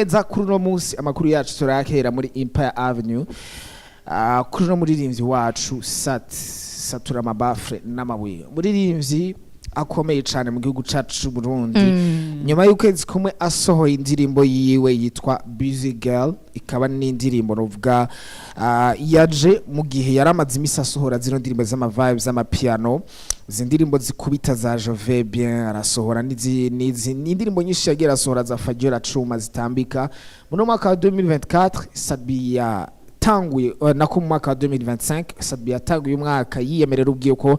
Neza, kuri uno munsi amakuru yacu turayakera muri Empire Avenue. Kuri uno muririmbyi wacu Sat Satura Mabafre n'amabuye, umuririmbyi akomeye cyane mu gihugu cacu c'u Burundi, nyuma y'ukwezi kumwe asohoye indirimbo yiwe yitwa Busy Girl, ikaba n'indirimbo novuga yaje mu gihe yaramaze imisi asohora zino ndirimbo z'ama vibes, z'amapiano, izi ndirimbo zikubita za Je vais bien. Arasohora n'izi n'indirimbo nyinshi yagiye arasohora za Fabiola Cuma zitambika. Muri mwaka wa 2024 Sat-B yatanguye, nako mu mwaka wa 2025 Sat-B yatanguye umwaka yiyemerera ubwiye ko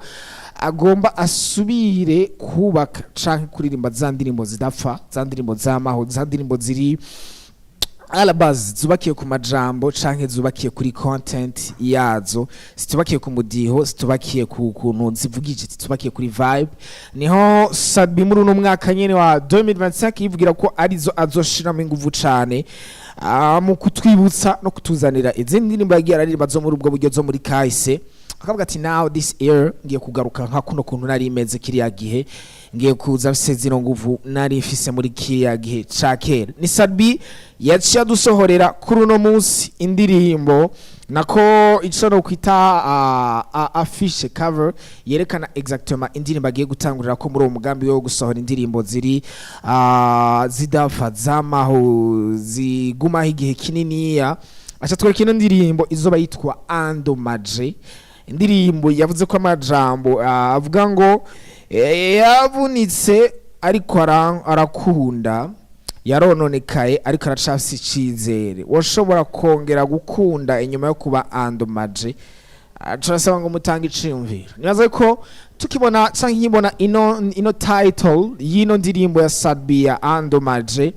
agomba asubire kubaka canke kuririmba za ndirimbo zidapfa, za ndirimbo z'amaho, za ndirimbo ziri à la base zubakiye ku majambo canke zubakiye kuri content yazo, zitubakiye ku mudiho, zitubakiye ku kuntu zivugije, zitubakiye kuri vibe. Niho Sat-B muri uno mwaka nyene wa 2025 yivugira ko arizo azoshiramo inguvu cane mu kutwibutsa no kutuzanira izindi ndirimbo yagiye araririmba zo muri ubwo buryo, zo muri kahise. Akavuga ati: "Now this year ngiye kugaruka nka kuno kuntu nari imeze kiriya gihe, ngiye kuza mfise zino nguvu nari mfise muri kiriya gihe ca kera." Ni Sat-B yaciye adusohorera kuri uno munsi indirimbo, nako ico no kwita affiche cover yerekana exactement indirimbo agiye gutangurira ko muri uwo mugambi wo gusohora indirimbo ziri zidapfa, zamaho, zigumaho igihe kininiya. Aca twereka ino ndirimbo izoba yitwa Andomaje, indirimbo yavuze ko amajambo avuga ngo yavunitse ariko arakunda, yarononekaye ariko aracafise icizere, washobora kongera gukunda inyuma yo kuba andomaje. Turasaba ngo mutange iciyumviro. Nibaza ko tukibona canke nkibona ino title y'ino ndirimbo ya Sat-B ya Andomaje,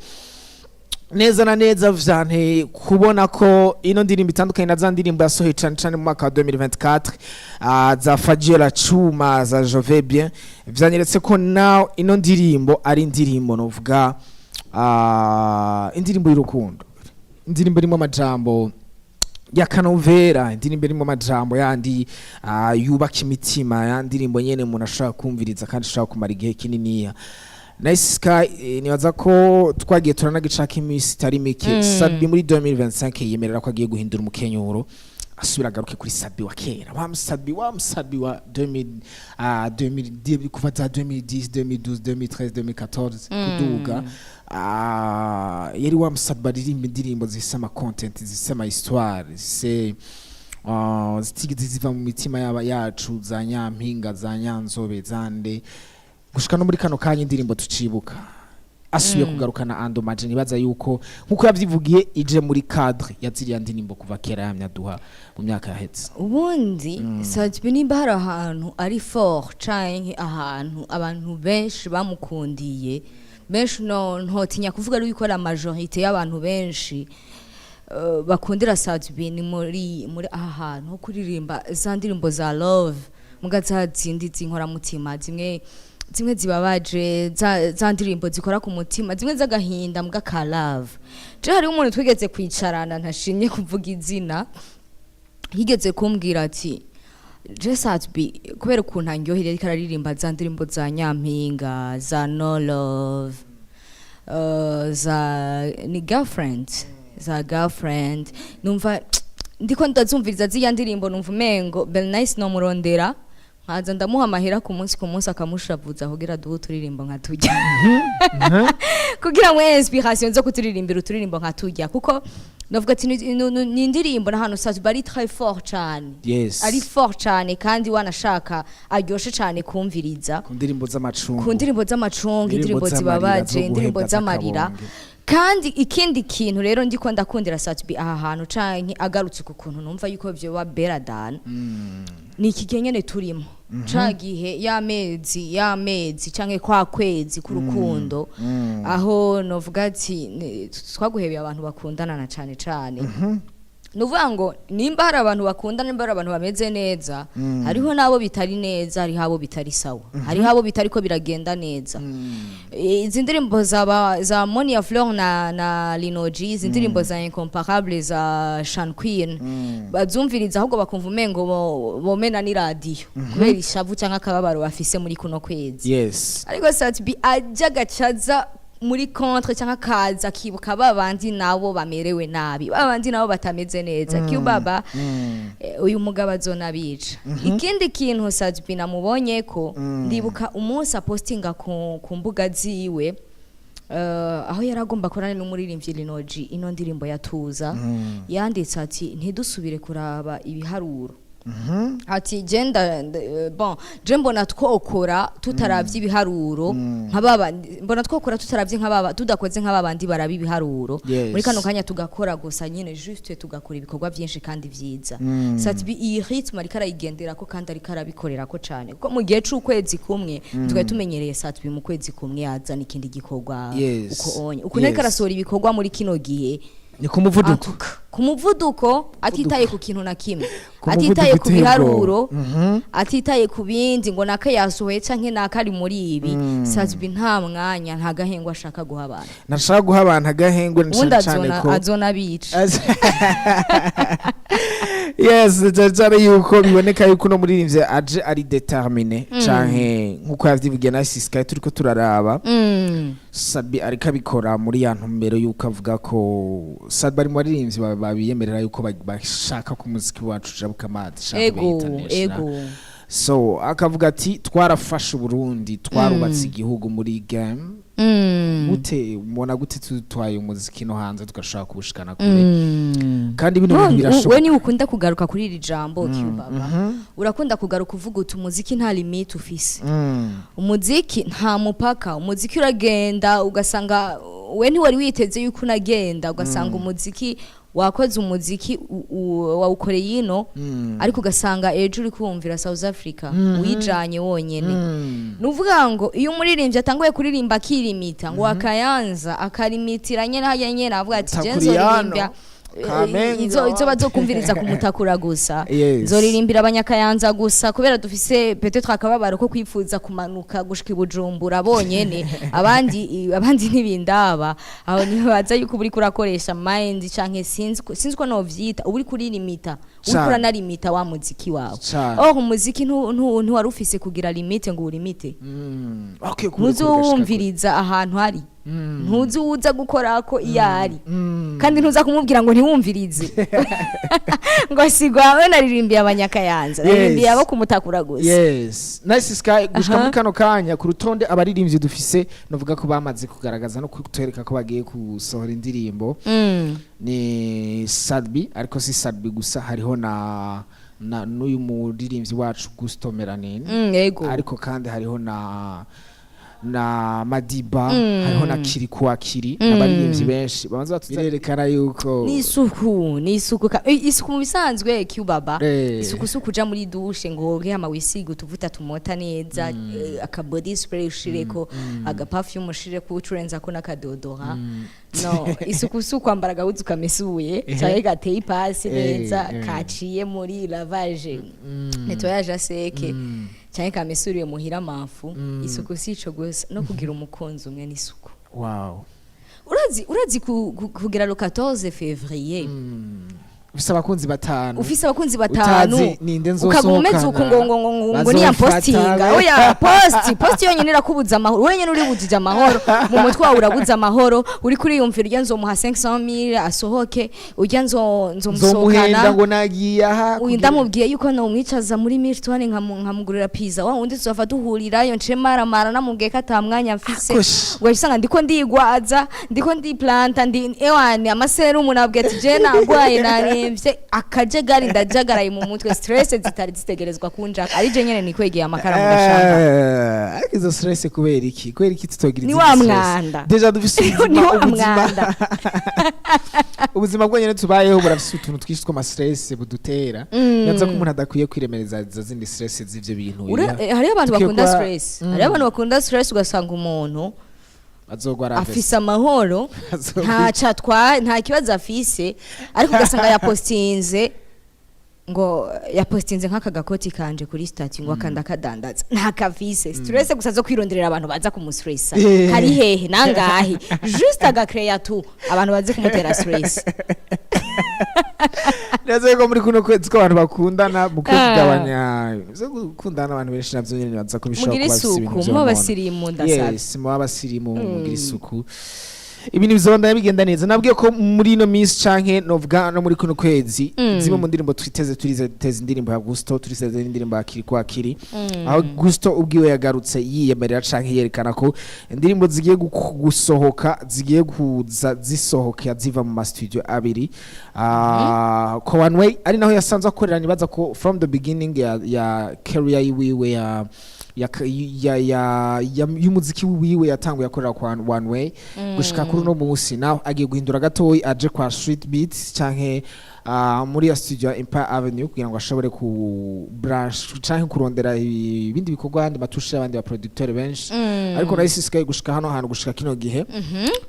neza na neza vyanteye kubona ko ino ndirimbo itandukanye na za ndirimbo yasohoye cane cane mu mwaka wa 2024, za Fagiola Chuma, za Je vais bien. Vyanyeretse ko now ino ndirimbo ari indirimbo novuga indirimbo y'urukundo, indirimbo irimo amajambo ya kanovera, indirimbo irimo amajambo yandi yubaka imitima, ya ndirimbo nyene umuntu ashobora kumviriza kandi ashobora kumara igihe kininiya. Nice Sky, nibaza ko twagiye turanagicako iminsi itari mike. Sat-B muri 2025 yemerera ko agiye guhindura umukenyuro, asubira agaruke kuri Sat-B wa kera, wa Sat-B, wa Sat-B wa 2000, 2010, kuva za 2010, 2012, 2013, 2014 kuduga. Yari wa Sat-B aririmba indirimbo zifise ama content, zifise ama histoire, zifise zitigeze ziva mu mitima yaba yacu, za Nyampinga, za Nyanzobe, zande gushika no muri kano kanya indirimbo tucibuka. Asubiye kugarukana Andomaje, nibaza yuko nkuko yavyivugiye ije muri cadre ya ziriya ndirimbo kuva kera yamye aduha mu myaka yahetse. Ubundi Sat-B nimba hari ahantu ari fort canke ahantu abantu benshi bamukundiye, benshi no ntotinya kuvuga yuko la majorité y'abantu benshi bakundira Sat-B ni muri aha hantu ho kuririmba za ndirimbo za love, muga za zindi z'inkoramutima, zimwe zimwe zibabaje, za ndirimbo zikora ku mutima, zimwe z'agahinda muga ka love. Je hariho umuntu twigeze kwicarana, ntashimye kuvuga izina, yigeze kumbwira ati: "Je Sat-B kubera ukuntu anryohera ariko araririmba za ndirimbo za Nyampinga, za No Love, za ni Girlfriend, za Girlfriend, numva ndiko ndazumviriza ziriya ndirimbo, numva umengo Bernice no murondera nkaza ndamuha amahera ku munsi ku munsi akamushavuza kugira duhe uturirimbo nka tujya, kugira ngo inspiration zo kuturirimbira uturirimbo nka tujya." Kuko navuga ati ni indirimbo n'ahantu Sat-B ari très fort cane, ari fort cane, kandi wanashaka aryoshe cane kumviriza. Ku ndirimbo z'amacungu. Ku ndirimbo z'amacungu, indirimbo indirimbo z'amarira, zibabaje, zo indirimbo guhebwa z'amarira. z'akabonge. Kandi ikindi kintu rero ndiko ndakundira Sat-B aha hantu, canke agarutse ku kuntu numva yuko vyoba better than ni iki gihe nyene turimo, ca gihe y'amezi canke kwa kwezi k'urukundo, aho novuga ati twaguhebeye abantu bakundana na cane cane. Nuvuga ngo nimba hari abantu bakundana, nimba hari abantu bameze neza, hariho n'abo bitari neza, hariho abo bitari sawa, hariho abo bitari ko biragenda neza. Izi ndirimbo za Monia Fleur na Linoji, izi ndirimbo za Incomparable za Shan Queen, bazumviriza ahubwo bakumva umengo bomena n'iradiyo kubera ishavu cyangwa akababaro bafise muri kuno kwezi. Ariko Sat-B ajya agacaza. muri contre cyangwa akaza akibuka ba bandi nabo bamerewe nabi, ba bandi nabo batameze neza. Cubaba, uyu mugabo azonabica. Ikindi kintu Sat-B namubonye ko, ndibuka umunsi apostinga ku mbuga ziwe, aho yari agomba korana n'umuririmbyi Linoji ino ndirimbo yatuza, yanditse ati: "Ntidusubire kuraba ibiharuro." Ati: "Genda bon, je mbona twokora tutaravye ibiharuro nka baba, mbona twokora tutaravye nka baba, tudakoze nka babandi baraba ibiharuro. Muri kano kanya tugakora gusa nyene, juste tugakora ibikorwa byinshi kandi vyiza." Sat-B iyi rythme ariko arayigenderako kandi ariko arabikorerako cane, kuko mu gihe c'ukwezi kumwe twari tumenyereye Sat-B mu kwezi kumwe yazana ikindi gikorwa. Uko onye ukuntu ariko arasohora ibikorwa muri kino gihe, ni ku muvuduko. Antuka, ku muvuduko, atitaye ku kintu na kimwe, Ku atitaye muvuduko ku uteye biharuro, ubwoba. Atitaye ku bindi ngo naka yasohoye canke naka ari muri ibi. Sat-B nta mwanya, nta gahengwa ashaka guha abantu. Nashaka guha abantu agahengwe Ubundi cyane cyane azona ko azona bica. Yes, cyane cyane yuko biboneka yuko uno muririmbyi aje ari déterminé, canke nkuko yavyivugiye na Sky turiko turaraba. Sat-B ariko abikora muri ya ntumbero yuko avuga ko Sat-B ari mu baririmbyi babiyemerera yuko bashaka ko umuziki wacu ujabuka amazi, shaka ube international. So akavuga ati: "Twarafashe Uburundi, twarubatse igihugu muri game." Gute mubona, gute tutwaye umuziki no hanze tugashobora kuwushikana kure? Kandi bino bintu We birashoboka. niwe ukunda kugaruka kuri iri jambo, Cubaba. Urakunda kugaruka uvuga uti: "Umuziki nta limite ufise, umuziki nta mupaka, umuziki uragenda ugasanga we ntiwari witeze yuko unagenda, ugasanga umuziki wakoze, umuziki wawukoreye ino, ariko ugasanga ejo uri kumvira South Africa wijanye wonyene." Nuvuga ngo iyo umuririmbyi atanguye kuririmba akirimita ngo akayanza akarimitira nyene hajya nyene, avuga ati: "Je Takuriyano, nzoririmbya Kamenge, izo bazokumviriza kumutakura gusa, nzoririmbira abanyakayanza gusa, kubera dufise peut-être akababaro ko kwifuza kumanuka gushika i Bujumbura bonyene, abandi ntibindaba." Aho nibaza yuko uri kurakoresha mind canke sinzi ko novyita, uba uri kuririmita, uri kuranarimita wa muziki wawe. Or umuziki ntiwari ufise kugira limite ngo urimite. Okay, kure Ntuzi kure gashika kure. uwumviriza ahantu hari, ntuzi uwuza gukorako iyo ari, kandi ntuza kumubwira ngo ntiwumvirize, ngo sigwawe, naririmbiye abanyakayanza, naririmbiye abo kumutakura gusa. Yes, Nice Sky, gushika muri kano kanya ku rutonde abaririmbyi dufise, novuga ko bamaze kugaragaza no kutwereka ko bagiye gusohora indirimbo, ni Sat-B. Ariko si Sat-B gusa, hariho na n'uyu muririmbyi wacu Gusto Melanin. Ariko kandi hariho na Madiba, hariho na Kirikou Akili, n'abaririmbyi benshi bamaze batuzerekana yuko Ni isuku, ni isuku, isuku mu bisanzwe, Cubaba, isuku si ukuja muri douche ngo woge hama wisige utuvuta tumota neza, aka body spray ushireko, aga perfume ushireko, ucurenzako n'aka déodorant. No isuku si ukwambara agahuzu kamesuye canke gateye ipasi neza, kaciye muri lavage, nettoyage à sec, canke kamesuriye muhira amafu. Isuku si ico gusa, no kugira umukunzi umwe n'isuku. Urazi kugira le 14 février Ufise abakunzi batanu, ufise abakunzi batanu, utazi ninde ukaguma umeze uku, ngo niya nzosohokana, postinga, oya, post yonyine irakubuza amahoro. Wenyine uribujije amahoro mu mutwe wawe, urabuza amahoro, uri kuriyumvira: urya nzomuha 500 000 asohoke, urya nzomuhenda nzomusohokana, ngo nagiye aha uyu ndamubwiye yuko nomwicaza muri Milton nkamugurira pizza, wa wundi tuzova duhurirayo nce maramara namubwiye ko ata mwanya mfise. Akosh. Ngo usanga ndiko ndigwaza, ndiko ndiplanta, ndi ewane amaserumu, nabwiye ati: "Je nagwaye, naremvye akajagari, ndajagaraye mu mutwe, stress zitari zitegerezwa kunjaka, ari je nyene nikwegeye amakara mu gashamba." Ariko izo stress kubera iki? Kubera iki tutogira Ni izindi wa stress? mwanda. Déjà dufise Ni ubuzima, wa ubuzima mwanda. Ubuzima bwonyene tubayeho burafise utuntu twinshi tw'ama stress budutera. Nyaza ko umuntu adakwiye kwiremereza izo zindi stress z'ivyo bintu. Hariho abantu Dukwiye bakunda stress. Hariho abantu bakunda stress, ugasanga umuntu azogwara afise amahoro, ntaco atwaye, nta kibazo afise, ariko ugasanga yapostinze, ngo yapostinze nk'aka gakoti kanje kuri statut, ngo akanda kadandaza, nta kavise, stress gusa zo kwironderera abantu baza kumustressa. Kari hehe nangahe, juste agacréa tu abantu baze kumutera stress. Neza ko muri kuno kwezi ko abantu bakundana mukwiye kugabanya ivyo gukundana n'abantu benshi, navyo nyene nibaza ko bishobora Mugira kuba bifise ibintu isuku, vyonona. muba abasirimu, ndasabye. Yes, muba abasirimu, mugira isuku, ibintu bizobandanya bigenda neza. Nabwiye ko muri ino minsi canke novuga no muri kuno kwezi, zimwe mu ndirimbo twiteze, turizeze indirimbo ya Gusto, turizeze n'indirimbo ya Kirikou Akili, aho Gusto ubwiwe yagarutse yiyemerera canke yerekana ko indirimbo zigiye gusohoka, zigiye kuza zisohoka ziva mu ma studio abiri. Ko One Way ari naho yasanzwe akorera. Nibaza ko from the beginning ya career yiwiwe ya y'umuziki wiwe, yatanguye akorera kwa One Way gushika kuri uno munsi. Naho agiye guhindura gatoyi, aje kwa Street Beats canke muri ya studio ya Empire Avenue, kugira ngo ashobore ku branch canke kurondera ibindi bikorwa, andi matushe y'abandi ba producteur benshi. Ariko nahise isigaye gushika hano hantu, gushika kino gihe,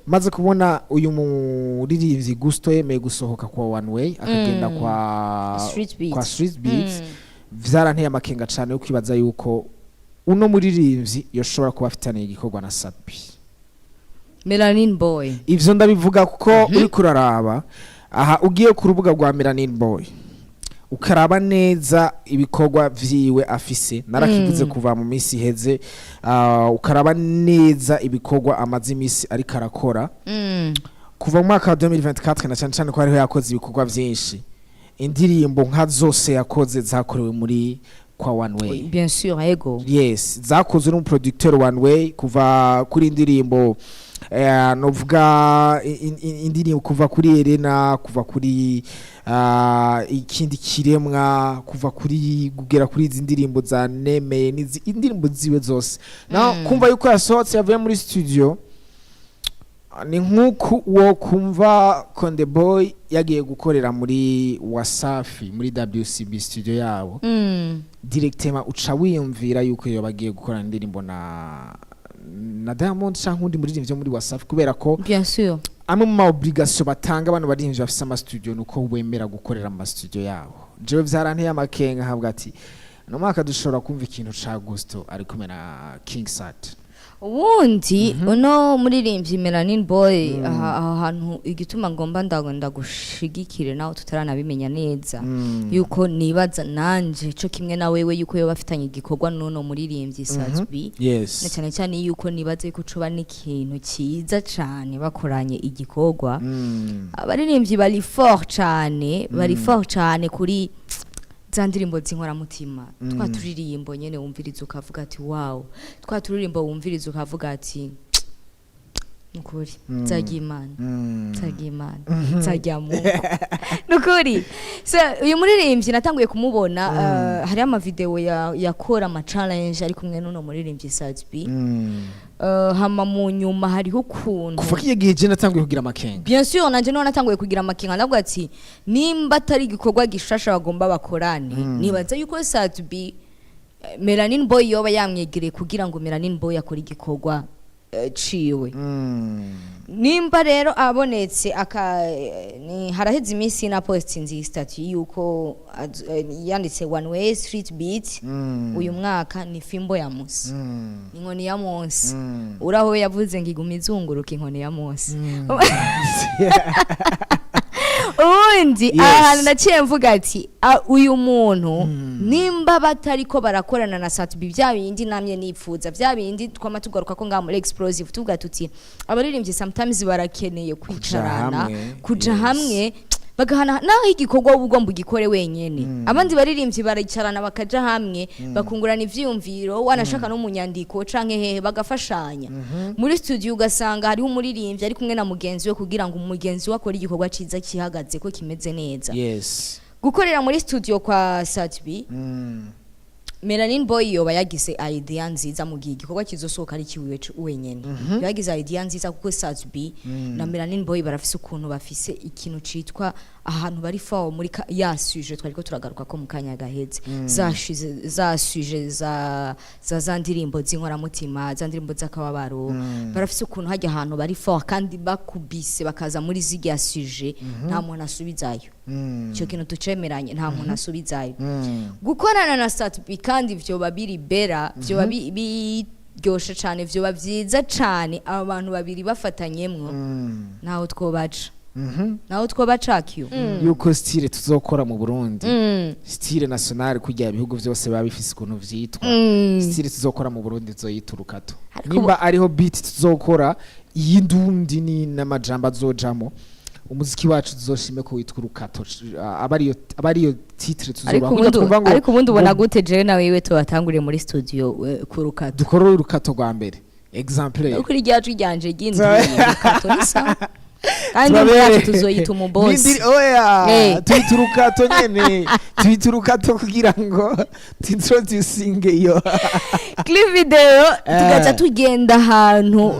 maze kubona uyu muririmbyi Gusto yemeye gusohoka kwa One Way akagenda kwa Street Beats. kwa Street Beats, vyaranteye amakenga cane yo kwibaza yuko uno muririmbyi yoshobora kuba afitaniye igikorwa na Sat-B. Melanin Boy. Ivyo ndabivuga kuko uriko uraraba aha, ugiye ku rubuga rwa Melanin Boy ukaraba neza ibikorwa vyiwe afise, narakivuze kuva mu minsi iheze, ukaraba neza ibikorwa amaze imisi ariko arakora kuva mu mwaka wa 2024, na cyane cyane ko hariho yakoze ibikorwa vyinshi, indirimbo nka zose yakoze zakorewe muri kwa One Way. Bien sûr, ego. Yes, zakozwe n'umuproducteur One Way, kuva kuri indirimbo novuga indirimbo kuva kuri Elena, kuva kuri ikindi kiremwa, kuva kuri kugera kuri izi ndirimbo za Nemeye n'izi indirimbo ziwe zose. Naho kumva yuko yasohotse yavuye muri studio, ni nk'uku wo kumva Konde Boy yagiye gukorera muri Wasafi, muri WCB studio yabo, directement uca wiyumvira yuko iyo bagiye gukora indirimbo na Diamond canke undi muririmbyi wo muri Wasafi, kubera ko Bien sûr. amwe mu ma obligation batanga bano baririmbyi bafise ama studio nuko wemera gukorera mu ma studio yabo. Jewe vyaranteye amakenga, havuga ati no mwaka dushobora kumva ikintu ca Gusto ari kumwe na King Sat. Ubundi uno muririmbyi Melanin Boy, aha hantu igituma ngomba ndagushigikire nawe tutaranabimenya neza, yuko nibaza nanje co kimwe na wewe yuko yoba afitanye igikorwa n'uno muririmbyi Sat-B, na cyane cyane yuko nibaza yuko coba n'ikintu cyiza cane bakoranye igikorwa. Abaririmbyi bari fort cane, bari fort cane kuri za ndirimbo z'inkoramutima, twa turirimbo nyene wumviriza ukavuga ati wow, twa turirimbo wumviriza ukavuga ati nukuri nzagira Imana, nzagira Imana, nzagira Mungu, nukuri. So uyu muririmbyi natanguye kumubona, hariho amavideo yakora ama challenge ari kumwe n'uno muririmbyi Sat-B. Hama mu nyuma hariho ukuntu Kuva kiye gihe je natanguye kugira amakenga. Bien sûr, nanje niho natanguye kugira amakenga, ndavuga ati nimba atari igikorwa gishasha bagomba bakorane, nibaza yuko Sat-B, Melanin Boy yoba yamwegereye kugira ngo Melanin Boy akore igikorwa ciwe. Nimba rero abonetse aka ni haraheze iminsi na post nzi statut yuko yanditse One Way Street Beat, uyu mwaka ni fimbo ya Musa, inkoni ya Mose. Uraho we yavuze ngo iguma izunguruka inkoni ya Mose. Ubundi ahantu naciye mvuga ati uyu muntu nimba batariko barakorana na Sat-B, bya bindi namye nipfuza, bya bindi twama tugaruka ko ngaha muri Explosive tuvuga tuti abaririmbyi sometimes barakeneye kwicarana, hamwe, kuja hamwe bagahana, naho igikorwa uba ugomba ugikore wenyene, abandi baririmbyi baricarana bakaja hamwe bakungurana ivyiyumviro, wanashaka no mu nyandiko canke hehe bagafashanya. Muri studio ugasanga hariho umuririmbyi ari kumwe na mugenzi we kugira ngo umugenzi we akore igikorwa ciza kihagaze ko kimeze neza. Gukorera muri studio kwa Sat-B, Melanin Boy yoba yagize idea nziza mu gihe igikorwa kizosohoka ari kiwiwe wenyene. Yoba yagize idea nziza kuko Sat-B na Melanin Boy barafise ukuntu bafise ikintu citwa ahantu bari fort muri ya sujet twariko turagaruka ko mu kanya gaheze, za sujet za ndirimbo z'inkoramutima, za ndirimbo z'akababaro. Barafise ukuntu hajya ahantu bari fort kandi bakubise bakaza muri zirya sujet, nta muntu asubizayo. Ico kintu tucemeranye, nta muntu asubizayo. Gukorana na Sat-B kandi vyoba biri bera, vyoba biryoshe cane, vyoba vyiza cane aba bantu babiri bafatanyemwo, ntaho twobaca. Naho twoba cakiyo. Yuko style tuzokora mu Burundi, style nationale, kugira ibihugu byose biba bifise ukuntu vyitwa, style tuzokora mu Burundi tuzoyita urukato. Ariko Nimba ariho beat tuzokora y'indundi ni n'amajambo azojamo, umuziki wacu tuzoshime ko witwa urukato, aba ariyo titre tuzoba Ariko kugira ubundi twumva ngo ariko ubundi ubona ngo gute jewe nawe iwe tubatanguriye muri studio ku rukato? Dukore urukato rwa mbere exemple. Kuri ryacu ryanje ry'indu rukato ni sawa, kandi indirimbo yacu tuzoyita umubosi. Oya, tuyita urukato nyene, tuyita urukato kugira ngo tuintroducinge iyo Clip video, tugaca tugenda ahantu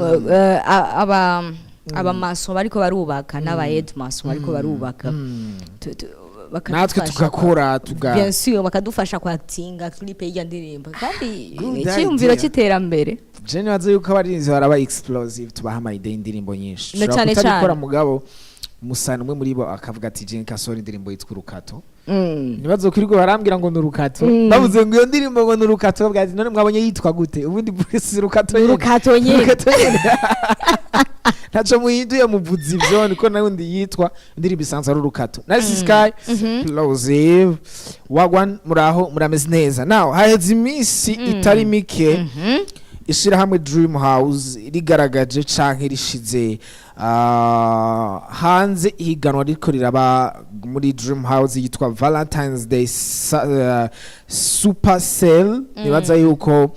abamaso bariko barubaka n'aba headmaso bariko barubaka. Natwe Bakadufasha. Tugakora tuga Bien sûr, bakadufasha kwatinga clip y'irya ndirimbo kandi Good icyiyumviro idea. cy'iterambere. Je nibaza yuko abarinzi baraba explosive, tubaha ama idée y'indirimbo nyinshi. Na Dushobora cane kutabikora, cane. mugabo musana umwe muri bo akavuga ati: "Je nkasora indirimbo yitwa urukato." Nibazo kuri barambwira ngo ni urukato. Bavuze ngo iyo ndirimbo ngo ni urukato, bavuga ati: "None mwabonye yitwa gute ubundi?" Si urukato nyene? Urukato nyene. Urukato nyene, ntaco muhinduye, muvuze ivyo niko nawundi yitwa indirimbo isanzwe ari urukato. Nice Sky Explosive, wagwan, muraho, murameze neza? Now, haheze iminsi itari mike ishirahamwe Dream House rigaragaje canke rishize hanze ihiganwa riko riraba muri Dream House yitwa Valentine's Day Super Sale. Nibaza yuko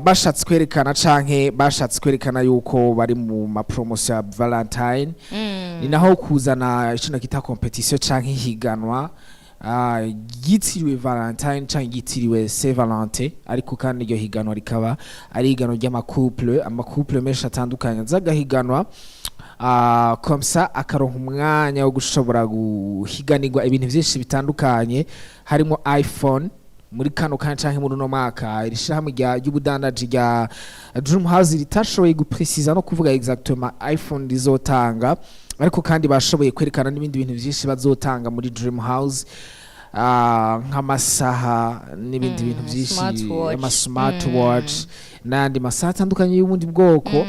bashatse kwerekana canke bashatse kwerekana yuko bari mu ma promotion ya Valentine, ni naho kuzana ico nakita competition canke ihiganwa ryitiriwe Valentine canke ryitiriwe Saint Valentin. Ariko kandi iryo higanwa rikaba ari higanwa ry'ama couple, ama couple menshi atandukanye azagahiganwa, comme ça akaronka umwanya wo gushobora guhiganirwa ibintu vyinshi bitandukanye, harimo iPhone. Muri kano kanya canke muri uno mwaka, iri shirahamwe ry'ubudandaji rya Dream House ritashoboye gupresiza no kuvuga exactement iPhone rizotanga, ariko kandi bashoboye kwerekana n'ibindi bintu vyinshi bazotanga muri Dream House, nk'amasaha n'ibindi bintu vyinshi, Smartwatch. ama smartwatch n'ayandi masaha atandukanye y'ubundi bwoko.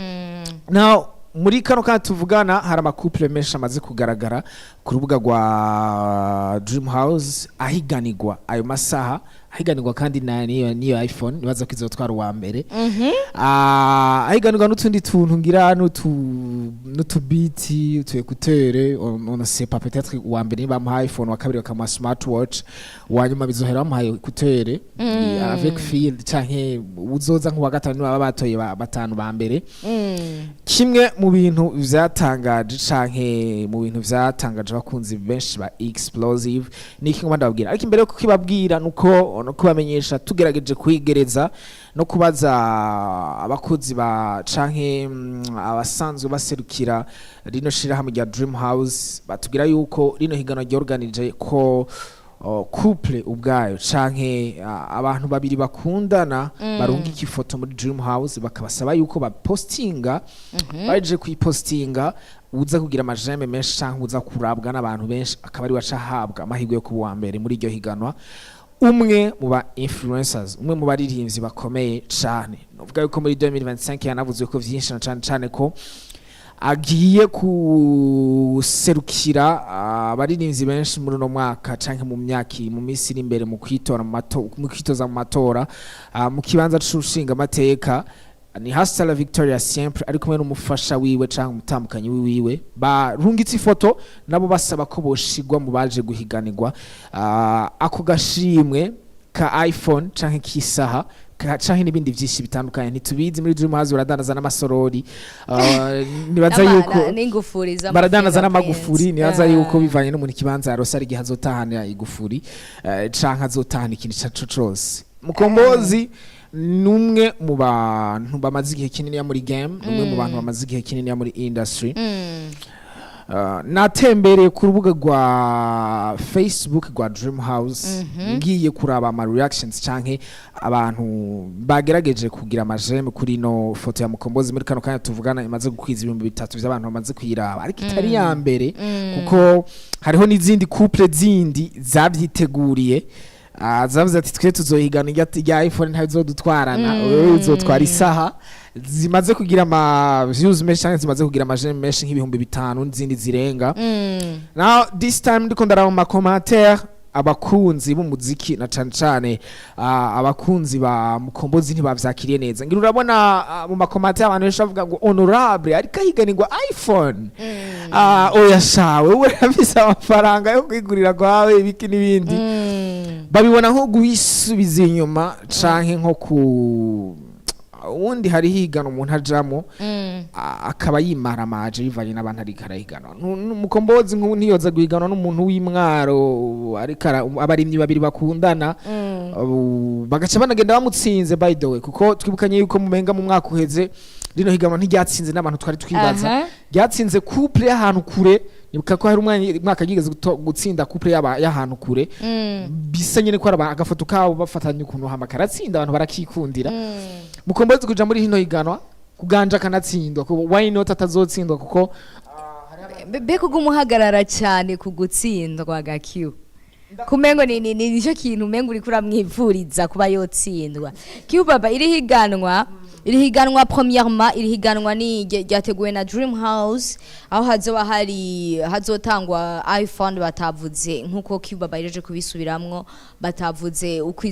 Now, muri kano kanya tuvugana, hari ama couple menshi amaze kugaragara ku rubuga rwa Dream House ahiganirwa ayo masaha, ahiganirwa kandi na niyo iPhone, nibaza ko izotwara uwa mbere. Ahiganirwa n'utundi tuntu, ngira n'utubiti, utu écouteur, on ne sait pas, peut-être uwa mbere nibamuha iPhone, uwa kabiri bakamuha smartwatch, uwa nyuma bizohera bamuhaye écouteur avec fil, canke uzoza nk'uwa gatanu baba batoye batanu ba mbere. Kimwe mu bintu vyatangaje canke mu bintu vyatangaje abakunzi benshi ba Explosive ni iki ngomba ndababwira, ariko imbere yo kukibabwira nuko no kubamenyesha, tugerageje kwigereza no kubaza abakozi ba canke abasanzwe baserukira rino shirahamwe rya Dream House, batubwira yuko rino higanwa ryorganije ko couple ubwayo canke abantu babiri bakundana barungika ifoto muri Dream House, bakabasaba yuko bapostinga. Baje kuyipostinga, uza kugira ama j'aime menshi canke uza kurabwa n'abantu benshi akaba ari waca ahabwa amahirwe yo kuba uwa mbere muri iryo higanwa. Umwe mu ba influencers, umwe mu baririmbyi bakomeye cane, novuga yuko muri 2025 yanavuze ko vyinshi, na cane cane ko agiye kuserukira abaririmbyi benshi muri uno mwaka canke mu myaka mu minsi iri imbere mu kwitora mu kwitoza mu matora mu kibanza c'ushinga amateka, ni Hasta la Victoria Siempre, ari kumwe n'umufasha wiwe canke umutambukanyi wiwe. Barungitse ifoto nabo basaba ko boshigwa mu baje guhiganirwa ako gashimwe ka iPhone canke k'isaha canke n'ibindi vyinshi bitandukanye ntitubizi. Muri Dream House baradandaza n'amasorori, nibaza yuko n'ingufuri z'ama baradandaza fingerprints. N'amagufuri. Nibaza yuko bivanye n'umuntu ikibanza yarose, ari igihe azotahana igufuri canke azotahana ikintu ico cose. Mukombozi ni umwe mu bantu bamaze igihe kinini muri game, ni umwe mu bantu bamaze igihe kinini muri industry. Natembereye ku rubuga rwa Facebook rwa Dream House, ngiye kuraba ama reactions canke abantu bagerageje kugira ama j'aime kuri no foto ya Mukombozi. Muri kano kanya tuvugana imaze gukwiza 3000 vy'abantu bamaze kuyiraba, ariko itari ya mbere, kuko hariho n'izindi couple zindi zavyiteguriye. Zavuze ati twe tuzohigana irya iPhone ntazodutwarana, wewe uzotwara isaha zimaze kugira ama views menshi canke zimaze kugira ama j'aime menshi nk'5,000 n'izindi zirenga. Now this time ndiko ndaraba mu ma commentaire, abakunzi b'umuziki na cane cane abakunzi ba Mukombozi ntibavyakiriye neza. Ngira urabona mu ma commentaire abantu benshi bavuga ngo honorable ariko ahiganirwa iPhone. Oya shawe, wewe urafise amafaranga yo kwigurira kwawe ibiki n'ibindi. Babibona nko guisubiza inyuma canke nko ku ubundi hari higana umuntu ajamo akaba yimaramaje bivanye n'abantu ariko arahiganwa. Mukombozi nk'ubu ntiyoza guhiganwa n'umuntu w'imwaro, ariko abarimyi babiri bakundana bagaca banagenda bamutsinze. By the way, kuko twibukanye yuko mumenga mu mwaka uheze rino higanwa ntiryatsinze n'abantu twari twibaza, ryatsinze couple y'ahantu kure. Nibuka ko hari umwaka yigeze gutsinda couple y'ahantu kure, bisa nyene ko ari agafoto kabo bafatanye ukuntu, hama karatsinda, abantu barakikundira. Mukombozi kuja muri hino higanwa kuganja akanatsindwa, kuko why not atazotsindwa? Kuko Mbega uguma uhagarara cyane ku gutsindwa gakiu, kumengo ni nicyo kintu umengo uriko uramwipfuriza kuba yotsindwa. Kiu baba, iri higanwa premièrement, iri higanwa ni ryateguwe na Dream House, aho hazoba hari hazotangwa iPhone batavuze, nkuko Kiu baba ireje kubisubiramwo, batavuze uko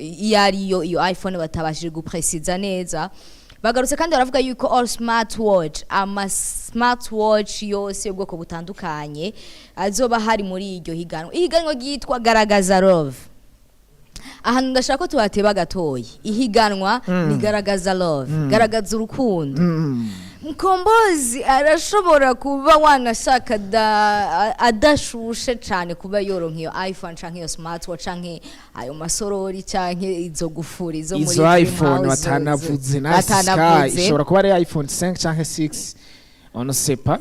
iyo ariyo iyo iPhone, batabashije gupresiza neza. Bagarutse kandi baravuga yuko all smartwatch, ama smartwatch yose y'ubwoko butandukanye azoba hari muri iryo higanwa. Ihiganwa ryitwa Garagaza Love. Ahantu ndashaka ko tuhateba gatoyi, ihiganwa ni Garagaza Love, garagaza urukundo. Mkombozi arashobora kuba wanashaka adashushe cane kuba yoronka iyo iPhone canke iyo smartwatch canke ayo masorori canke izo gufuri zo muri izo Dream iPhone House, batanavuze. Nice Sky batanavuze. Ishobora kuba ari iPhone 5 canke 6, on ne sait pas.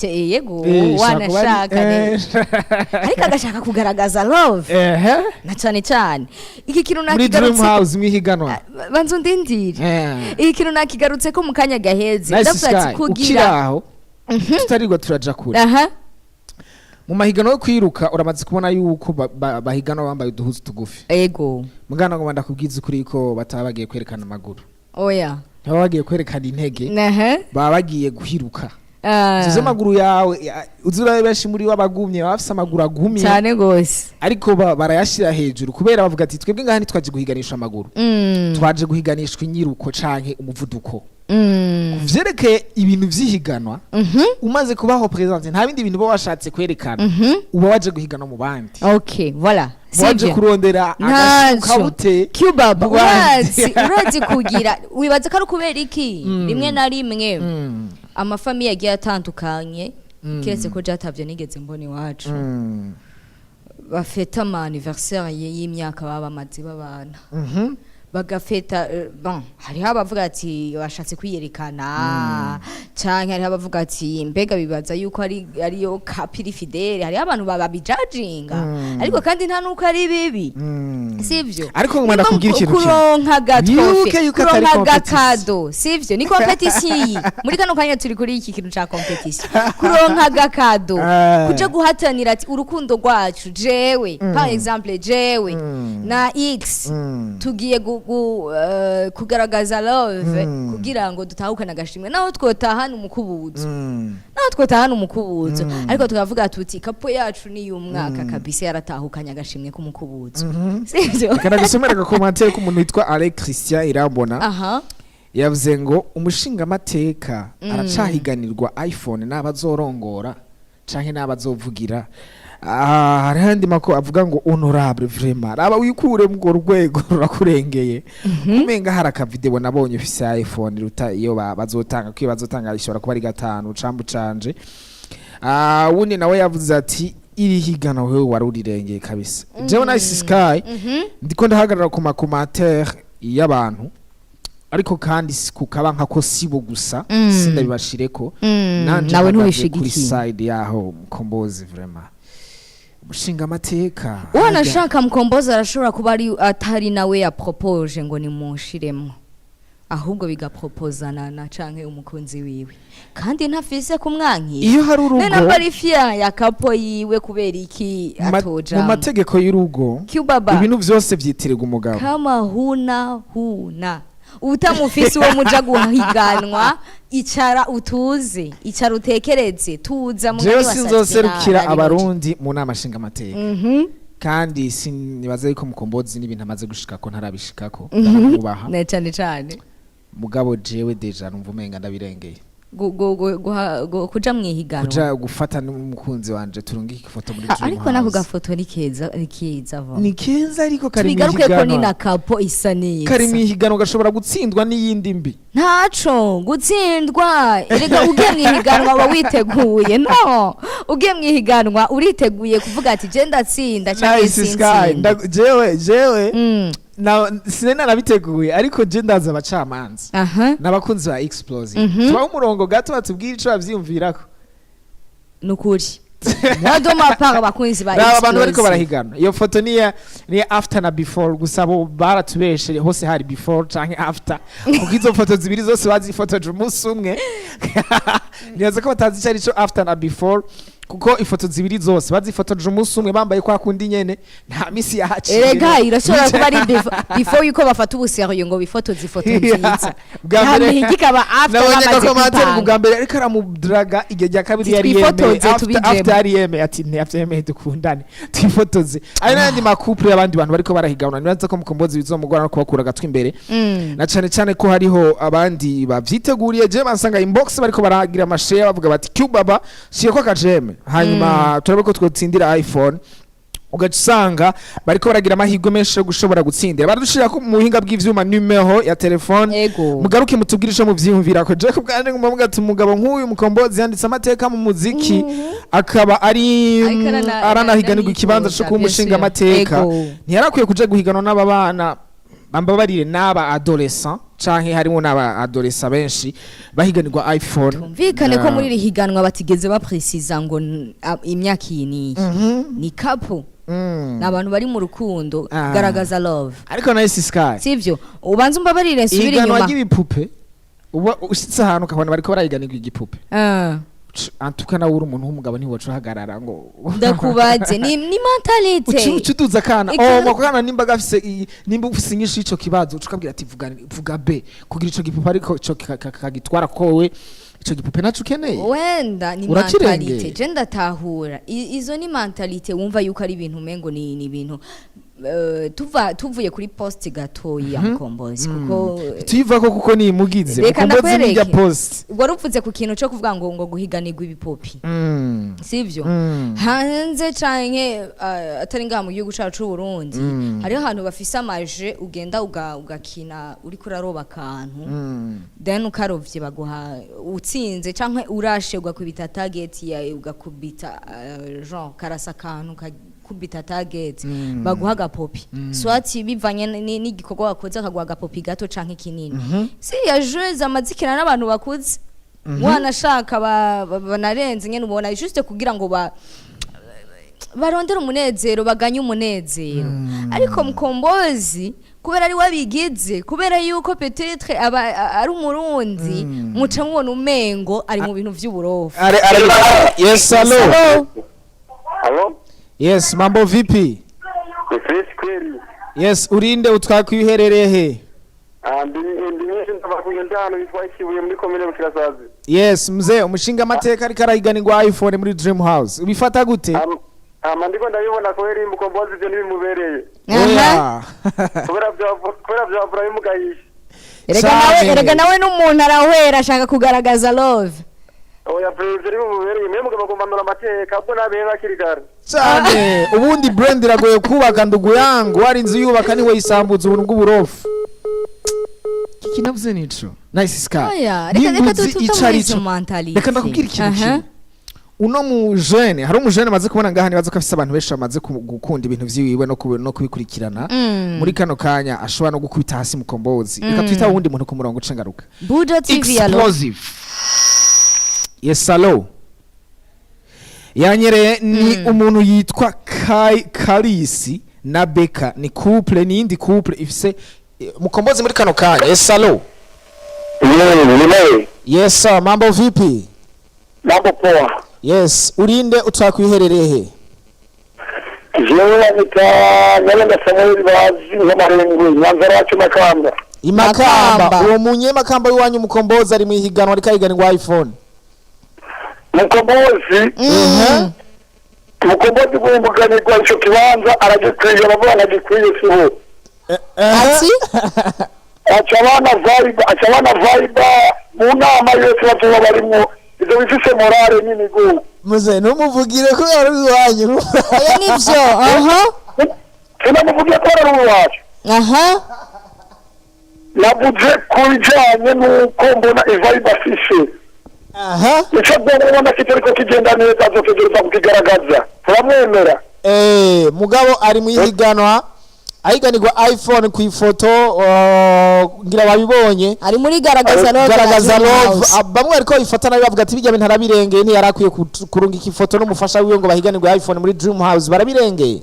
Yego. Ishobora kuba ari- Wanashaka ariko agashaka kugaragaza love na cane cane iki kintu muri Dream nakigarutse. House mwihiganwa. Banza undindire. Iki kintu nakigarutse ko mu kanya gaheze. Nice Ndavuga ati Sky, ukiri kugira aho tutarirwa turaja kure, mu mahiganwa yo kwiruka uramaze kubona yuko bahiganwa bambaye uduhuzu tugufi. Ego. Mugana ngo ndakubwiza ukuri ko bataba bagiye kwerekana amaguru, Oya. ntibaba bagiye kwerekana intege, baba bagiye guhiruka. Uzi amaguru yawe uzi urabe benshi muri bo abagumye baba bafise amaguru agumye Cyane gose. ariko barayashira hejuru kubera bavuga ati twebwe ngaha ntitwaje guhiganisha amaguru, twaje guhiganishwa inyiruko canke umuvuduko. Vyerekeye ibintu vy'ihiganwa, umaze kubaho présente, nta bindi bintu uba washatse kwerekana, uba waje guhiganwa mu bandi. Okay, voilà. Waje Sivyo? kurondera Ntacyo. agashukabute Cubaba mu bandi. Urazi kugira wibaza ko ari ukubera iki rimwe na rimwe ama famille agiye atandukanye, keretse ko byatavye nigeze mbona iwacu, bafeta ama anniversaire y'imyaka baba bamaze babana, bagafeta bon, hariho abavuga ati bashatse kwiyerekana, canke hariho abavuga ati mbega bibaza yuko ari ariyo couple fidèle. Hariho abantu babijajinga, ariko kandi nta nuko ari bibi, sivyo? Ariko ngomba ndakubwira ikintu kimwe. Kuronka aga trophée, Wibuke yuko atari kuronka competition. agakado, sivyo? Ni competition iyi. Muri kano kanya turi kuri iki kintu ca competition, kuronka agakado, kuja guhatanira ati urukundo rwacu, jewe par exemple, jewe na x tugiye kugaragaza love kugira ngo dutahukane agashimwe, naho twotahana umukubuzo, naho twotahana umukubuzo, ariko tukavuga tuti couple yacu ni y'umwaka kabisa, yaratahukanye agashimwe k'umukubuzo, sivyo? Reka ndagusomera aga commentaire k'umuntu witwa Ale Christian Irambona. Yavuze ngo umushingamateka aracahiganirwa iPhone n'abazorongora canke n'abazovugira. Hariho andi mako avuga ngo honorable vraiment raba wikure mu rwego rurakurengeye, umenga hari aka vidéo nabonye ufise iPhone ruta iyo bazotanga, ko iyo bazotanga ishobora kuba ari gatanu cambu canje. Wundi nawe yavuze ati iri higana wewe wari urirengeye kabisa. Jewe Nice Sky ndiko ndahagarara ku ma commentaire y'abantu, ariko kandi kukaba nkako sibo gusa, sindabibashireko. Nanje Nawe mpagaze kuri ntubishigikiye. side yaho Mukombozi, vraiment umushinga amateka. Wanashaka Mkombozi arashobora kuba ari atari nawe yapropoje ngo nimunshiremo. Ahubwo bigapropozana na canke umukunzi wiwe, kandi ntafise kumwankira. Iyo hari urugo, none namba ari fier ya couple yiwe, kubera iki atoja? Mu mategeko y'urugo, Cubaba, ibintu vyose vyitirirwa umugabo. Kama huna huna, utamufise uwo muja guhiganwa, icara utuze, icara utekereze, tuza mugani Jewe wa sinzoserukira Satina. Abarundi mu nama nshingamateka, kandi sinibaza yuko Mukombozi n'ibintu amaze gushikako ntarabishikako, ndamwubaha. Na cane cane. Mugabo jewe déjà numva umenga ndabirengeye. Kuja mwihiganwa. Kuja gufata n'umukunzi wanje turungike ifoto muri Dream Ariko nako House. gafoto ni keza, ni keza va. Ni keza, ariko kari Tubigaruke ko ni mw'ihiganwa. na couple isa neza. Kari mw'ihiganwa, gashobora gutsindwa n'iyindi mbi. Ntaco gutsindwa, erega ugiye mwihiganwa uba witeguye. No ugiye mwihiganwa uriteguye kuvuga ati: "Je ndatsinda canke Nice Sky. sintsinda." Jewe na sinari narabiteguye, ariko je ndaza abacamanza n'abakunzi ba Explosive, tubaho umurongo gato batubwire ico bavyiyumvirako. Nukuri, moi de ma part, abakunzi ba Raba abantu bariko Explosive. barahigana. Iyo foto ni ya after na before, gusa bo baratubeshe, hose hari before canke after, kuko izo foto zibiri zose bazifotoje umunsi umwe. Nibaza ko batazi ico arico after na before, kuko ifoto zibiri zose bazifotoje umunsi umwe, bambaye kwa kundi nyene, nta misi yahaciye. Erega irashobora kuba ari before yuko bafata ubuserieux ngo bifotoze ifoto nziza. Bwa mbere Hama ikaba after, nabonye bamaze commentaire kwipanga. Bwa mbere ariko aramudraga, igihe rya kabiri yari yemeye. Twifotoze, tubijemo. After yari yemeye ati: "Ntiyavyemeye, dukundane, twifotoze." Ari n'ayandi ma couple y'abandi bantu bariko barahiganwa. Nibaza ko Mukombozi bizomugora no kubakura agatwi imbere, na cane cane ko hariho abandi bavyiteguriye. Je bansanga inbox bariko baragira ama share, bavuga bati: "Cubaba, shirako akajeme, hanyuma turabe ko twotsindira iPhone." Ugaca usanga bariko baragira amahirwe menshi yo gushobora gutsindira. Baradushira ko mu buhinga bw'ivyuma numero ya telefone. Mugaruke mutubwire ico muvyiyumvirako. Je ku bwanje nguma mvuga ati umugabo nk'uyu Mukombozi yanditse amateka mu muziki, akaba ari Ariko aranahiganirwa ikibanza co aranitoza, kuba umushinga bien sûr. amateka, ntiyarakwiye kuja guhiganwa n'aba bana, bambabarire, n'aba adolescent, canke harimo n'aba adolescent benshi bahiganirwa iPhone. Tumvikane ko muri iri higanwa batigeze bapresiza ngo imyaka iyi niyi, ni couple, ni abantu bari mu rukundo. Garagaza love. Ariko Nice Sky, Sivyo? Ubanza umbabarire nsubire ihiganwa inyuma. ry'ibipupe, uba ushitse ahantu ukabona bariko barahiganirwa igipupe, antuka nawe uri umuntu w'umugabo ntiwoca uhagarara ngo Ndakubaze, ni mentalité. Uca uduza akana. Oh, ako kana nimba gafise nimba ufise inyishu y'ico kibazo, uca ukabwira ati: "Vuga, vuga B kugira ico gipupe." Ariko ico kagitwara kowe, ico gipupe naco ukeneye. Wenda ni Urakirengeye. mentalité. Je ndatahura. Izo ni mentalité, wumva yuko ari ibintu umengo ni ibintu tuvuye kuri post gatoyi ya Mukombozi, kuko Tuyivako kuko nimugize Reka Mukombozi n'irya ndakwereke. post. Wari uvuze ku kintu cyo kuvuga ngo guhiganirwa ibipopi, sivyo? Hanze canke atari ngaha mu gihugu cacu c'u Burundi, hariho ahantu bafise amaje ugenda ugakina uriko uraroba akantu, then ukarovye baguha, utsinze canke urashe ugakubita target ya ugakubita genre karasa akantu kakubita target, baguha agapopi, soit bivanye n'igikorwa wakoze, akaguha agapopi gato canke kinini. Si ya jeux zamazikina n'abantu bakuze, wanashaka banarenze nyene, ubona juste kugira ngo barondere umunezero, baganye umunezero. Ariko Mukombozi, kubera ari wabigize, kubera yuko peut-être aba ari Umurundi, muca mubona umengo ari mu bintu vy'uburofu. Are, yes, hello. Hello. Halo? Yes, mambo vipi? Ni fresh kweli. Yes, urinde, utwakuye, uherereye he? Ah, ndi nyinshi ndabakuye ndano bitwa Ikibuye muri komine Bukirasazi. Yes, mzee, umushinga amateka ariko arahiganirwa iPhone muri Dream House, ubifata gute? Ama ndiko ndabibona kweli, Mukombozi ivyo ntibimubereye. Oya. Kubera vyavura bimugayisha. Erega nawe, Cane. erega nawe n'umuntu arahwera, ashaka kugaragaza love. Oya, ivyo ntibimubereye. Mwe mugabo kumpanura amateka ubwo nabihe hakiri kare. Cyane. Ubundi brand iragoye kubaka, ndugu yangu, wari inzu yubaka niwe yisambuza ubuntu bw'uburofu. Kiki navuze nico, Nice Sky. Oya, reka Nimba uzi tuve ico muri ari izo co. mentalité. Reka ndakubwira ikintu kimwe. Uno mu jeune, hari umujene amaze kubona ngaha, nibaza ko afise abantu benshi bamaze gukunda ibintu vyiwiwe no kubikurikirana muri kano kanya, ashobora no gukubita hasi Mukombozi. Reka twita wundi muntu ku murongo uca ngaruka. Buja TV, allo. Explosive, yes, hello. Yanyereye ni umuntu yitwa Kai Karisi na Beka, ni couple, ni iyindi couple ifise Mukombozi muri kano kanya. Yes, hello. Yewe. Yes sir, mambo vipi? Mambo poa. Yes, urinde, utakwiherereye he? Jewe banyita Nyabenda Samuel, bazi nk'Amarengwe, Nyanza Racu, Makamba. Imakamba. Makamba. Uwo munyemakamba w'iwanyu Mukombozi ari mu ihiganwa, ariko ahiganirwa iPhone. Mukombozi. Mhm. Mukombozi guhumbukanirwa ico kibanza aragikwiye, abavuga ngo agikwiye sibo. Ati? Aca abana vibe mu nama yose bazoba barimwo, ivyo bifise morale nini gu. Muze numuvugire ko ari iwanyu. Oya, nivyo, aha. Sinamuvugiye ko ari uwacu. Navuze ku bijanye n'uko mbona ivibe afise. Ico mbona kitariko kigenda neza, azotegereza kukigaragaza, turamwemera. Mugabo ari mu ihiganwa, ahiganirwa iPhone ku ifoto, ngira babibonye. Ari muri Garagaza Love na Garagaza Dream Love. House. Bamwe ariko bayifata nabi, bavuga ati bijya bintu arabirengeye, ntiyari akwiye kurungika ifoto n'umufasha wiwe ngo bahiganirwe iPhone muri Dream House, barabirengeye.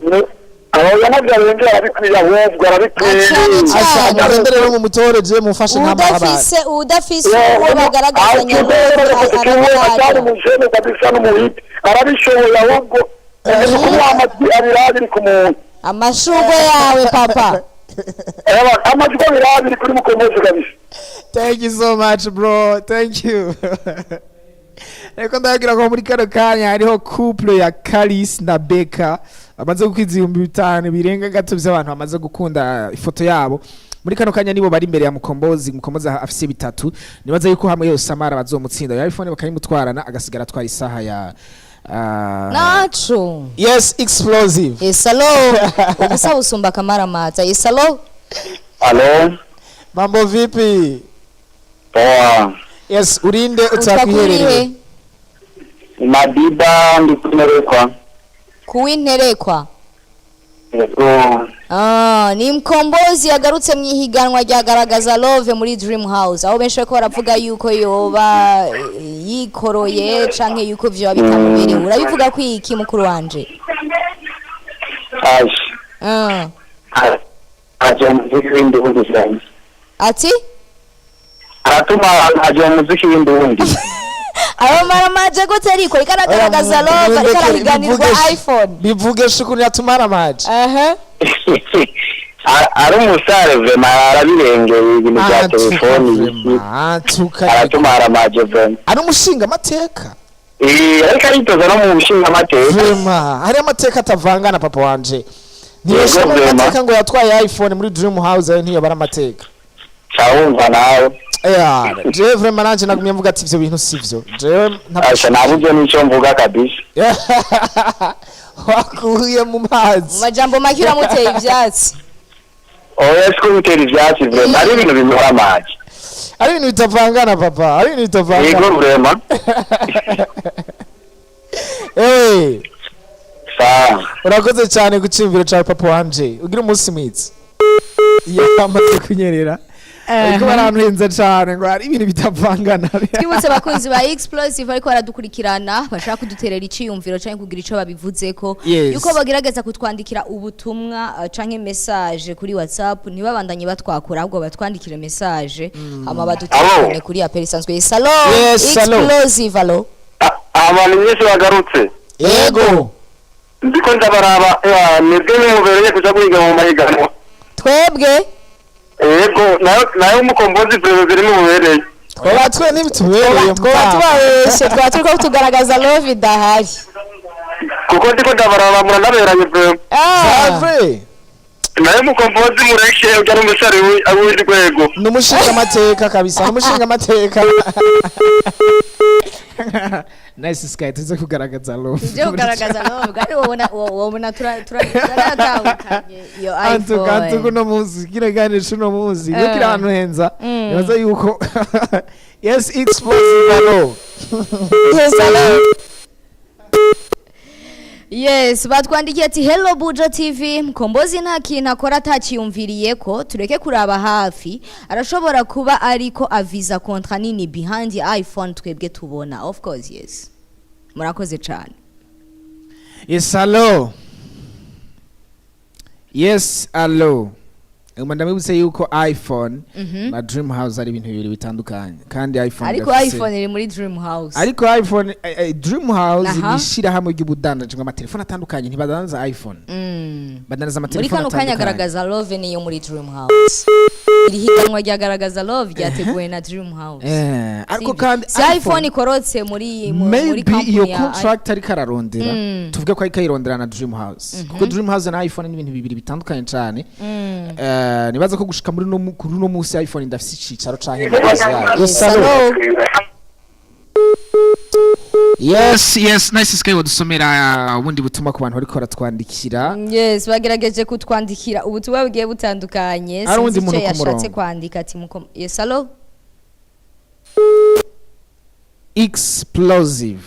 Abo navyo arengera, arabikwiye, ahubwo arabikwiye. Cyane cyane. Asha mugende rero mumutore, je mufashe nk'amabara. Udafise uwo bagaragazanya atari arabikwiye. Mujene kabisa n'umuhiti arabishoboye, ahubwo ni kumuha amajwi abiri abiri ku muntu. Amashurwe yawe, papa. Ewa, amajwi abiri abiri kuri Mukombozi kabisa. Thank you so much, bro, thank you. Reko ndababwira ko muri kano kanya hariho couple ya Kalis na Beka bamaze gukwiza 5000 birenga gato by'abantu bamaze gukunda ifoto yabo. Muri kano kanya nibo bari imbere ya Mukombozi. Mukombozi afise bitatu, nibaza yuko hamwe yose Samara bazomutsinda ya iPhone bakayimutwarana, agasigara atwara isaha ya Naco. Yes, Explosive. Yes, hello. Ubusa busumba akamaramaza. Yes, hello. Alo. Mambo vipi? Poa. Yes, urinde, Utwa utakwiherereye? kurihe? Madiba, ndi kumerekwa. Kuwinterekwa. Yego. Ah, ni Mkombozi yagarutse mu ihiganwa rya Garagaza Love muri Dream House, aho benshi bariko baravuga yuko yoba yikoroye canke yuko vyoba bitamubereye. Urabivuga ko iki, mukuru wanje? Aje. Ah. Aje muziki w'indundi cyane. Ati? Aratuma aje muziki w'indundi. Abamaramaje gute, ariko ariko aragaragaza love, ariko arahiganirwa iPhone? Bivuge shukuntu yatumara amaje. Aha. Ari umusare vraiment, arabirengeye ibintu bya telefoni. Antuka. Aratuma aramaje vraiment. Ari umushinga amateka. Eh, ariko aritoza no mu bushinga amateka. Vraiment hari amateka atavangana, papa wanje. Ntiyashira mu Vraiment. mateka ngo yatwaye iPhone muri Dream House, ayo ntiyabara amateka. Cyawumva nawe. Yeah, jewe vraiment nanje nagumye mvuga ati ivyo bintu sivyo, jewe ntabwo. Asha, nabuze n'icyo mvuga kabisa. Wakuye mu Mu mazi. majambo make, uramuteye ivyatsi. Oya, siko bitera ivyatsi vraiment, ari ibintu bimuha amazi. Ari ibintu bitavangana, papa, ari ibintu bitavangana. Vraiment. Sawa. Urakoze cyane ku cyumviro cyawe, papa wanje, ugira umunsi mwiza. Iyo amaze kunyerera ariko barantuhenze cyane ngo hari ibintu bitavangana. Twibutse abakunzi ba Explosive ariko baradukurikirana, bashaka kuduterera iciyumviro canke kugira ico babivuzeko, yuko bagerageza kutwandikira ubutumwa canke message kuri WhatsApp. Ntibabandanye batwakura, ahubwo batwandikire message, hama badutelefone kuri appel isanzwe. Yes, hello. Yes, hello. Explosive, hello. Abantu mwese bagarutse. Yego. Ndiko ndabaraba, nibwo nimubereye kuja guhiga mu mahiganwa. Twebwe? Yego, nayo Umukombozi perezida nimubereye. Twaba twe ntibitubereye. Twoba tubabeshe, twaba turiko tugaragaza love idahari. Kuko ndiko ndabaraba, muranaberanye vraiment. Ah. Savre. Nayo Mukombozi mureke, ujya n'umusare w'urundi rwego. Ni umushinga amateka kabisa, ni umushinga amateka. Nice Sky, tuze kugaragaza love. Tuje kugaragaza love kandi wobona turatandukanye iyo Antuka antuka. iPhone. Uno munsi kino kiganiro c'uno munsi iyo kiri ahantu henza, nibaza yuko yes, Explosive, hello. Yes, hello. Yes, batwandikiye ati: "Hello Buja TV, Mkombozi nta kintu akora ataciyumviriye ko tureke kuraba hafi, arashobora kuba ariko aviza contrat nini behind the iPhone twebwe tubona." Of course, yes. Murakoze cyane. Yes, hello. Yes, hello. Ngoma ndamwibutse yuko iPhone na Dream House ari ibintu bibiri bitandukanye, kandi iPhone Ariko iPhone iri muri Dream House. Ariko iPhone, Dream House ni ishirahamwe ry'ubudandaji bw'amatelefone atandukanye. Ntibadandaza iPhone, badandaza Muri amatelefone kano kanya atandukanye. Garagaza Love niyo muri Dream House. Iri higanwa rya Garagaza Love ryateguwe na Dream House. Ariko Sivyo? kandi Si iPhone ikorotse muri maybe company iyo ya contract ariko ararondera, tuvuge ko ariko ayirondera na Dream House, kuko Dream House na iPhone ni ibintu bibiri bitandukanye cyane. Nibaza ko gushika muri no kuri uno munsi iPhone ndafise icicaro canke magazi yayo. Yes, hello. Yes, nice sky, wadusomera ubundi butumwa ku bantu bariko baratwandikira. Yes, bagerageje kutwandikira ubutumwa bugiye butandukanye. Hari uwundi Sinzi icyo muntu ku yashatse murongo. kwandika, ati muko. Yes, hello. Explosive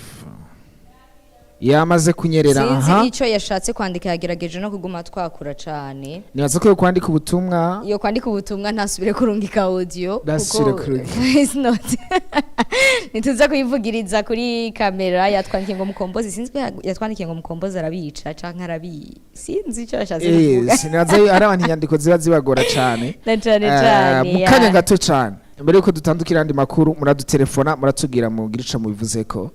yamaze kunyerera. Sinzi icyo yashatse kwandika, yagerageje no kuguma twakura cane. Nibaza ko yo kwandika ubutumwa. Iyo kwandika ubutumwa, ntasubire kurungika audio. Ntasubire Kuko kurungika. voice note ntituza kuyivugiriza kuri kamera. Yatwandikiye ngo Mukombozi, sinzi ko yatwandikiye ngo Mukombozi arabica canke arabi, sinzi icyo yashatse kuvuga. Sinaza ari abantu inyandiko ziba zibagora cane. Na cane cane. Mu kanya gato cane mbere yuko dutandukira andi makuru, muradutelefona, muratubwira, mugira ico mubivuzeko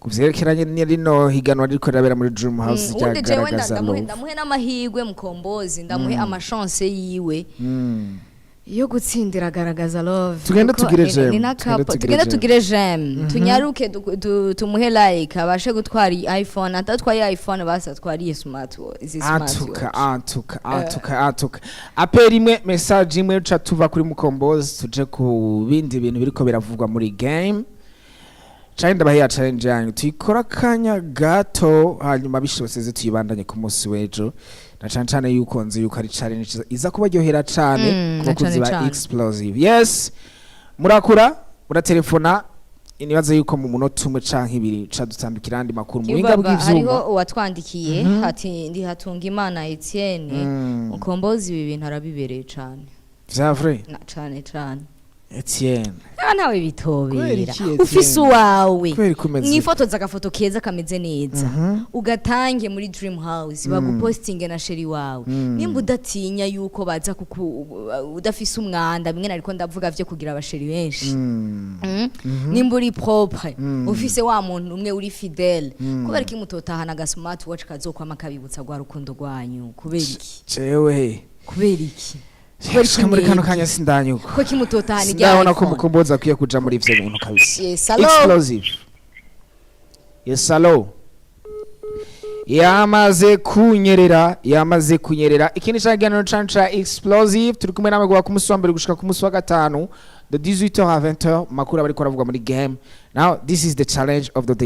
ku vyerekeranye n'rino higanwa ririko rirabera muri Dream House Ubundi jewe ryagaragaza ndamuhe Love. ndamuhe n'amahirwe Mukombozi, ndamuhe amachance yiwe yo gutsindira Garagaza Love. Tugende Kuko tugire ni j'aime, na tugende couple. tugire Tugende j'aime. tugire j'aime, tunyaruke, tumuhe like, abashe gutwara iyi iPhone. Atatwaye iPhone, basi atwariye smart, izi smart. Antuka, antuka, antuka, antuka, appel imwe, message imwe, uca tuva kuri Mukombozi tuje ku bindi bintu biriko biravugwa muri game. Canke ndabahe ya challenge yanyu, tuyikora akanya gato, hanyuma bishobotse ze tuyibandanye ku munsi w'ejo, na cane cane yuko nzi yuko ari challenge iza kubaryohera cane ku Na bakunzi cane ba cane. Explosive. Yes, murakura, muratelefona. Nibaza yuko mu munota umwe canke ibiri ca dutandukira andi makuru mu buhinga Baba, hariho bw'ivyuma. uwatwandikiye ati: "Ndi Hatunga Imana Etienne, Mukombozi ibi bintu arabibereye cane." Vya vrai? Na cane cane. Etienne. Ah, nawe Kubera bitobera. iki, Etienne? Ufise uwawe, Kubera ko umeze mwifotoza agafoto keza kameze neza, ugatange muri Dream House, bagupostinge na chéri wawe. Nimba udatinya yuko baza kuku, udafise umwanda, bimwe nariko ndavuga vyo kugira abachéri benshi. Nimba uri propre, ufise wa muntu umwe uri fidèle, kubera iki mutotahana aga smart watch kazokwama kabibutsa rwa rukundo rwanyu? Kubera iki? Jewe Kubera iki? Kubera iki? Gushika muri kano Mwebwe? kanya sindanyuka. Ko kimutotahana irya Sindabona ko iPhone? Mukombozi akwiye kuja muri ivyo bintu kabisa. Yes, hello. Explosive. Yes, hello. Yamaze kunyerera, yamaze kunyerera. Ikindi kiganiro canca Explosive, turi kumwe namwe guha ku munsi wa mbere gushika ku munsi wa gatanu, de 18h à 20h, makuru abariko aravugwa muri game. Now this is the challenge of the day.